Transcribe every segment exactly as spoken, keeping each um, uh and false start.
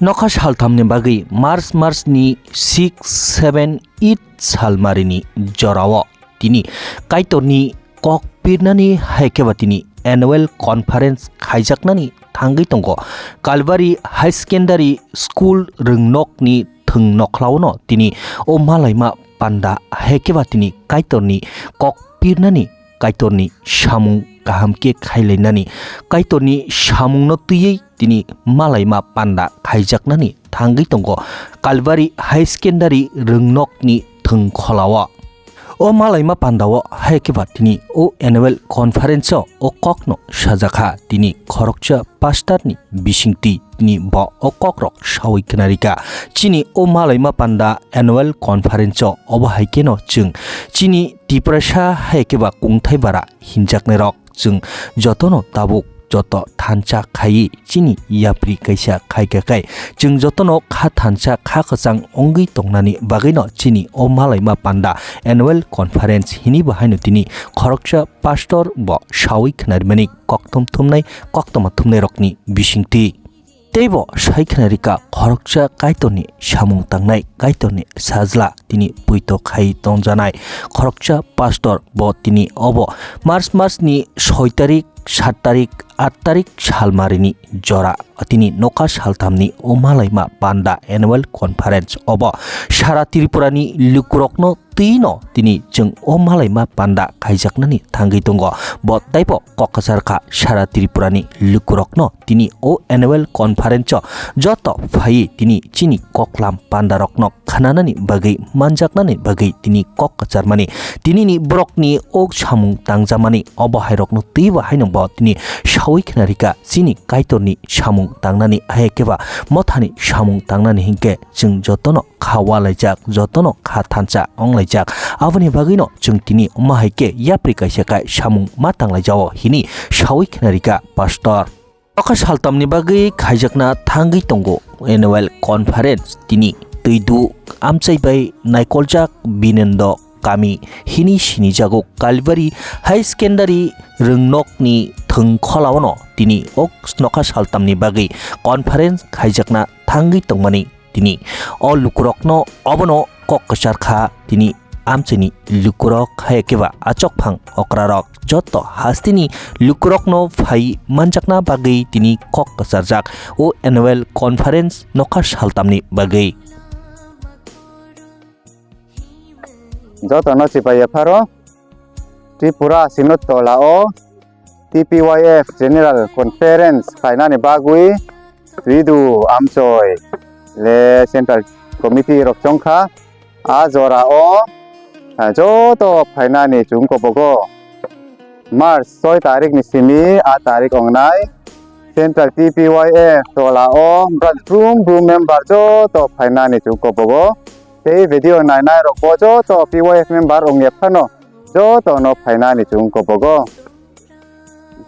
Nokha salthamni bagwi March, March ni six, seven, eight salmarini jorao tini Kaitorni kok pirnani hai khe ba tini annual conference khaijaknani thangwi tongo. Kalbari High Secondary School rwngnokni thwng nokhlaono tini o malaima panda hai khe ba tini Kaitorni kok pirnani, Kaitorni samung kaham khe khailainani, Kaitorni samungno twiwi tini malaima panda khaijaknani thangwi tongo Kalbari High Secondary rwngnokni thwng kholao. O malaima pandao hai khe ba tini o annual conference-o o kokno sajakha tini khoroksa pastorni bisingtwi tini bo o kokrok sawi khwnarikha. Chini o malaima panda annual conference-o obo hai kheno chwng chini Tiprasa hai khe ba kungthai bara hinjaknairok chwng jotono tabuk joto thansa khaiwi chini yapri kaisa khaikha khai chwng jotono kha thansa kha kwchang wngwi tongnani bagwino chini o malaima panda annual conference hini bo haino tini khoroksa pastor bo sawi khwnarimani kokthum thumnai koktoma thumnairokni bisingtwi. Teibo sai khwnarikha khoroksa Kaitorni samung tangnai, Kaitorni sajla tini puito khai tongjanai khoroksa pastor bo tini obo March, March ni soi tarik, sat tarik, at tarik salmarini jora tini nokha salthamni o malaima panda annual conference obo sara Tripurani lukurokno twino tini chwng o malaima panda khaijaknani thangwi tongo. Bo taibo kok kwchar kha sara Tripurani lukurokno tini o annual conference-o joto phaiwi tini chini koklam pandarokno khnanani bagwi, manjaknani bagwi tini kok kwcharmani. Tinini borokni o samung tangjamani obo hairokno twibo haino bo tini sawi khwnarikha chini Kaitorni samung tangnani hai khe ba mothani samung tangnani hinkhe chwng jotono kha walaijak, jotono kha thansa wnglaijak. Aboni bagwino chwng tini omo hai khe yapri kaisa khai samung ma tanglaijao hini sawi khwnarikha pastor. Nokha saltamni bagwi khaijakna thangwi tongo annual conference tini twidu amchai bai naikoljak Binendo kami hini sinijago Kalbari High Secondary rwngnokni thwng kholaono tini o nokha saltamni bagwi conference khaijakna thangwi tongmani. Tini o lukurokno obono kok kwchar kha, tini amchaini lukurok hai khe ba achokphang okrarok joto hasteni lukurokno phai manjakna bagwi tini kok kwcharjak o annual conference nokha saltamni bagwi. Jotono chibai yapharo Tripura Synod Tola o T P Y F General Conference khlainani bagwi Twidu Amchoi le Central Committee rok chongkha. A jora o, ah, joto phainani chwng kobogo March soi tarik ni simi a tarik ongnai Central T P Y F Tola o branch brum brum member joto phainani chwng kobogo. Tei video nainai rok bo joto P Y F member wngya phano joto no phainani chwng kobogo.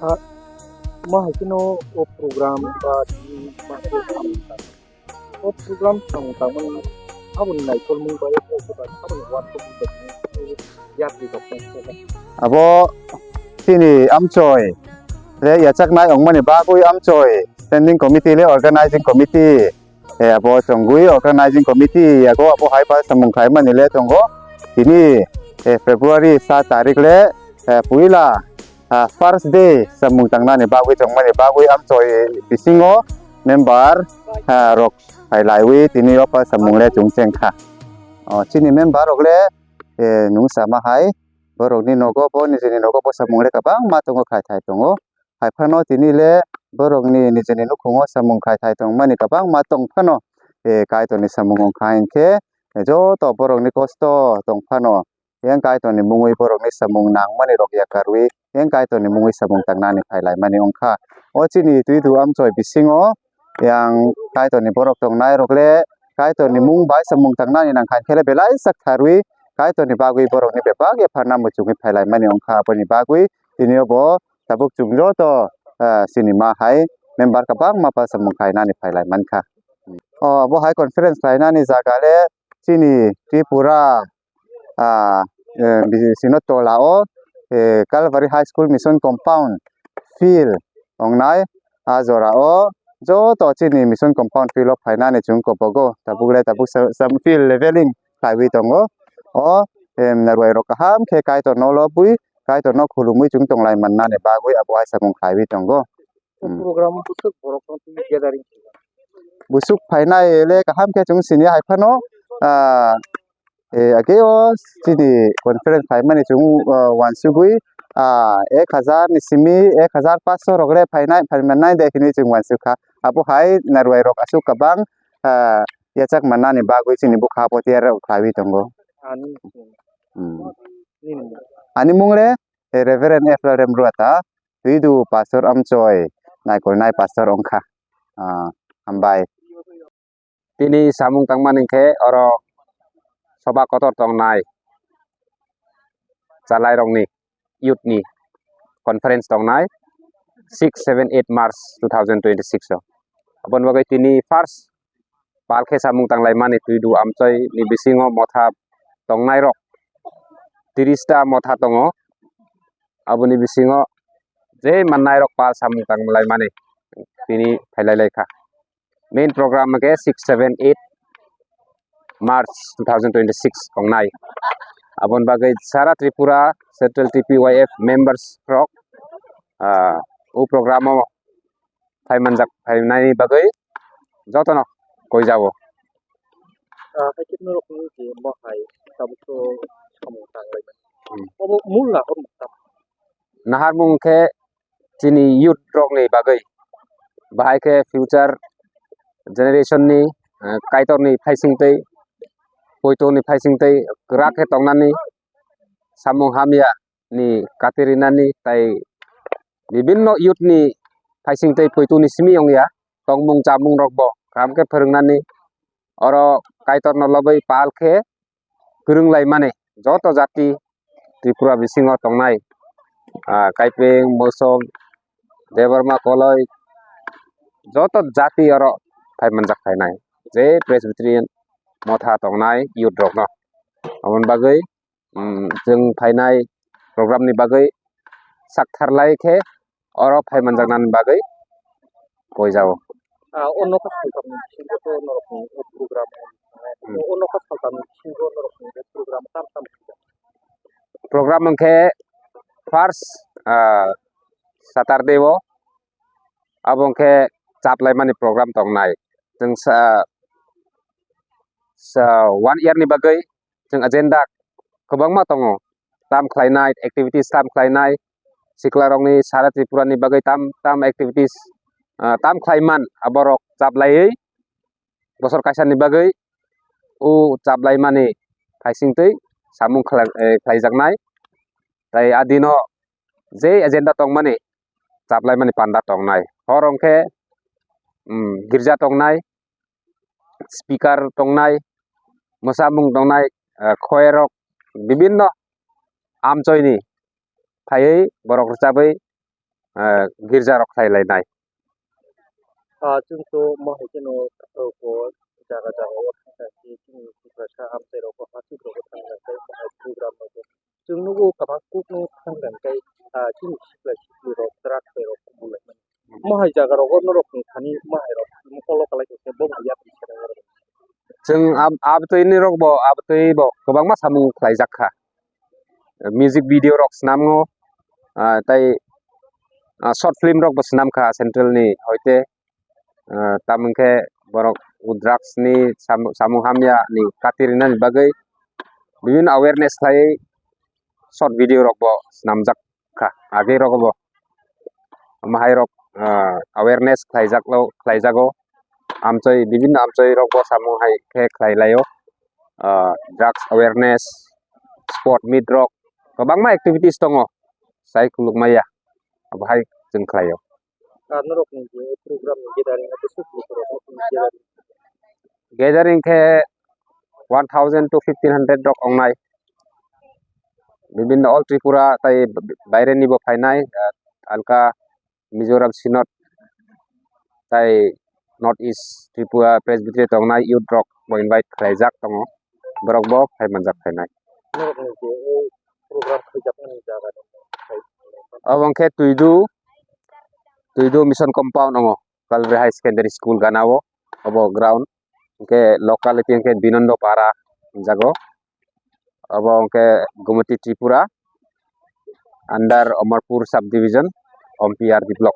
Ah, mo hai kheno o program ba tini ma hai khe samung tang-, o program samung tangmani aboni naitolmung bai o khe ba aboni uansukmung bai yapri rok tong khe. Abo chini Amchoi le yachaknai wngmani bagwi Amchoi Standing Committee le Organizing Committee. Eh, abo chongwi organizing committee yago abo hai pa samung khlaimani le tongo. Tini, eh, February sa tarik le, eh, puila, ah, first day samung tangnani bagwi tongmani bagwi Amchoi bisingo member, ah, rok phailaiwi tini o pa samung le chwng chengkha. O, chini member rok le, eh, nung sama hai borokni nogo bo nijini nogo bo samung le kwbangma tongo khai thai tongo. Hai phano tini le borokni nijini nukhungo samung khai thai tongmani kwbangma tong phano, eh, Kaitorni samung wng kha hinkhe, eh, joto borokni kosto tong phano yang Kaitorni mungwi borokni samung nangmani rok yakarwi yang Kaitorni mungwi samung tangnani phai laimani wng kha. O chini Twidu Amchoi bisingo yang Kaitorni borok tongnai rok le Kaitorni mung bai samung tangnani nang kha hinkhe le belai sak tharwi Kaitorni bagwi borokni bebak yapharna muchungwi phai laimani wng kha. Aboni bagwi tini o bo tabuk chwng joto, ah, chini ma hai member kwbangma pa samung khlainani phai lai mankha. O, abo hai conference khlainani jaga le chini Tripura, ah, eh, bisi-, sino tola o, eh, Calvary High School Mission Compound field wngnai. A jora o joto chini mission compound field o phainani chwng kopogo. Tabuk le tabuk sa, sa field leveling khlaiwi tongo. O, em, narwai rok kaham khe Kaitor no lobwi, Kaitor no khulumwi chwng tonglai mannani bagwi abo hai samung khlaiwi tongo. O Hmm. program o bwswk borok no twi gathering khlai. Bwswk phainai le kaham khe chwng sini hai phano, ah, eh, age o chini conference phaimani chwng, ah, uansugwi, ah, ek hazar ni simi ek hazar paanch sho rok le phainai, phai mannai de hinwi chwng uansukha. Abo hai narwai rok aswk kwbang, ah, yachak mannani bagwi chini bwkha bo tiyar khlaiwi tongo. Ani Hmm. nini mung? Ani mung le, eh, Reverend F L Remruata. Twidu pastor amchoi naikolnai pastor wngkha. Ah, hambai. Tini samung tangmani khe oro soba kotor tongnai chalairokni youth ni conference tongnai six, seven, eight March two thousand twenty-six o. Aboni bagwi tini first pal khe samung tanglaimani Twidu amchoi ni bisingo motha tongnairok tiris ta motha tongo. Aboni bisingo je mannairok pal samung tanglaimani tini phailailaikha. Main program hwnkhe six, seven, eight March two thousand twenty-six tongnai. Aboni bagwi sara Tripura Central T P Y F members rok, ah, o program o phai manjak, phainani bagwi jotono koijago. Ah, hai khe norok ni je mohai tabuk to samung tanglai mani. Hmm. Obo mul nahar mung tamo? Nahar mung khe chini youth rok ni bagwi, bahai khe future generation ni, eh, Kaitor ni phaising tei poito ni phaising tei kwrak khe tongnani samung hamya ni kati rinani tai bibinno youth ni phaising tei poito ni simi wngya tongmung chamung rok bo kaham khe phwrwngnani oro Kaitor no lobwi pal khe kwrwng lai mani joto jati Tripura bisingo tongnai, ah, Kaipeng, Mosom, Debbarma, Koloi joto jati oro phai manjak phainai je Presbyterian motha tongnai youth rok no. Aboni bagwi, um, chwng phainai program ni bagwi sak tharlai khe oro phai manjaknani bagwi koijago. Ah, o nokha saltamni bisingo to norokni o program, Hmm. o nokha saltamni bisingo norokni o program tam tam khaijak? Program hwnkhe first, ah, Saturday o abo hwnkhe chaplaimani program tongnai. Chwng sa, sa one year ni bagwi chwng agenda kwbangma tongo, tam khlainai, activities tam khlainai, siklarokni sara Tripura ni bagwi tam, tam activities, ah, tam khlaiman aborok chaplaiwi bosor kaisa ni bagwi o chaplaimani phaising twi samung khlai-, eh, khlaijaknai. Tai a dino je agenda tongmani chaplaimani panda tongnai. Hor hwnkhe, um, girja tongnai, speaker tongnai, mwsamung tongnai, eh, khoyerok bibinno amchoini phaiwi borok rwchabwi, eh, girja rok khlai lainai. Ah, chwng to mohai kheno, o, jaga jaga o thangkha khe chini Tiprasa amchai rok o hasik rok o thangkha khe mohai program rok o chwng nugo kwbang kuk no thangkha khe, ah, chini sikla sikli rok kwrak khlai rok kubulai mani. Mohai jaga rogo norok ni thani mohai rok mokolo kalai khe bo yak. Chwng ab-, abtwi ni rok bo, abtwi bo kwbangma samung khlaijak kha. Music video rok swnamgo, ah, tei, ah, short film rok bo swnam kha central ni hoite, ah, tamo khe borok drugs ni samung, samung hamya ni kati rinani bagwi bibinno awareness khlaiwi short video rok bo swnamjak kha age rok bo. Omo hai rok, ah, awareness khlaijak lo, khlaijago. Amchoi, bibinno amchoi rok bo samung hai khe khlai laio. Ah, drugs awareness, sport meet rok, kwbangma activities tongo, sai kuluk maya, abo hai chwng khlaio. Ah, norok ni je program ni gathering o bwswk bwswk rok ni gathering? Gathering khe one thousand to fifteen hundred rok wngnai. Bibinno all Tripura tai baire ni bo phainai, ah, alka Mizoram Synod tai North East Tripura Presbytery tongnai youth rok bo invite khlaijak tongo. Borok bo phai manjak phainai. Norok ni je o program khaijaknani jaga ni. Obo khe Twidu, Twidu Mission Compound wngo. Municipal High Secondary School gana o, obo ground. Hwnkhe locality hwnkhe Binondo Para hinjago. Obo hwnkhe Gumoti Tripura under Amarpur subdivision, Ompi R D block.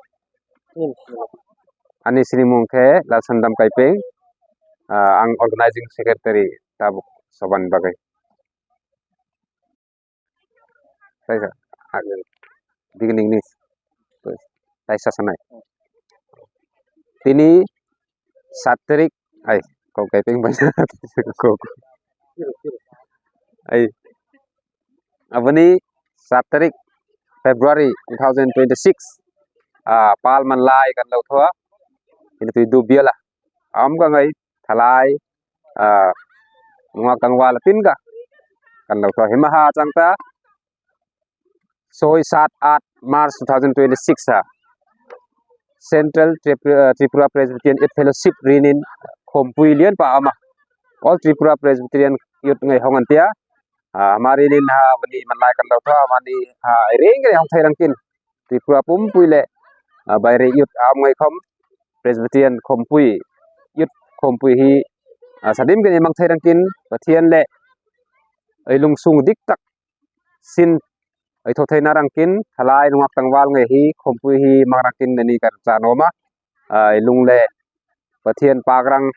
Ani sinimung khe Lalsandam Kaipeng, ah, ang organizing secretary tabuk sobani bagwi. Taisa, ah, beginning ni taisa sanai. Tini sat tarik, ai, kok Kaipeng bai kok. Ai, aboni sat tarik February two thousand twenty-six, ah, pal manlai kan lo thoa. Ini tu idu biala. Am ka ngai thalai, ah, ngwa kangwal tin ka kan lo thoa. Himaha changta soi sat at March two thousand twenty-six ha Central Tripura, Tripura Presbyterian Youth Fellowship rinin khompui lian pa ama All Tripura Presbyterian Youth ngai hongan tia. Ah, mari nin ha mani manlai kan dau tho mani ha ring ring hong thai rangkin Tripura pumpui le, ah, bai re youth am ngai khom Presbyterian khompui youth khompui hi, ah, sadim gani mang thai rangkin Pathian le ai lungsung dik tak sin ai tho thai narangkin thalai nungak tangwal ngai hi khompui hi mangrangkin nani kar cha noma, ah, ai lung le Pathian pagrang,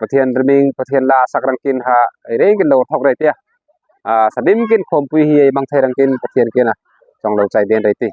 Pathian riming, Pathian la sakrangkin ha ai rengkin lo thok rai tia. Ah, sadim kin khompui hi ai mang thai rangkin Pathian kena chong lo chai den rai ti.